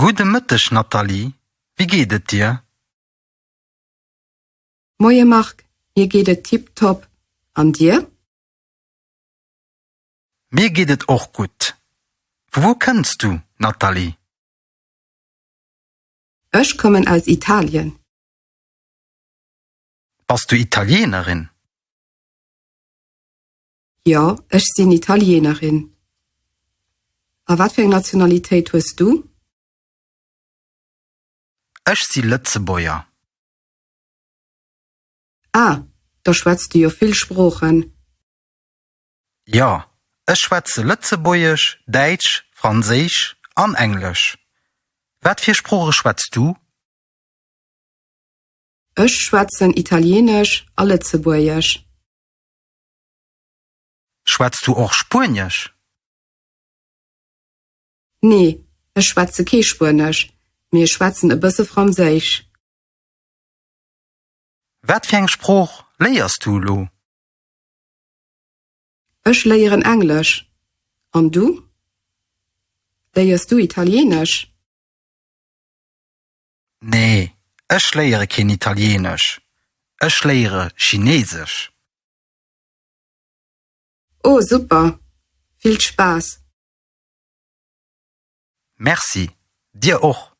Gudde Mëtteg Nathalie, wéi geet et dir? Moie Marc, mir geet et tiptop, an dir? Mir geet et och gutt. Vu wou kënns du, Nathalie? Ech kommen aus Italien. Bass du Italienerin? Jo, ech sinn Italienerin. A wat fir eng Nationalitéit hues du? Ech si Lëtzebuerger. Ah, da schwätz du jo vill Sproochen. Jo, ech schwätze Lëtzebuergesch, Däitsch, Franséisch an Englesch. Wat fir Sprooche schwätz du? Ech schwätzen Italienesch a Lëtzebuergesch. Schwätz du och Spuenesch? Nee, ech schwätze kee Spuenesch, mee ech schwätzen e bësse Franséisch. Wat fir eng Sprooch léiers du elo? Ech léieren Englesch. An du? Léiers du Italienesch? Nee, ech léiere keen Italienesch, ech léiere Chineesesch. Oh super! Vill Spaass! Merci, dir och!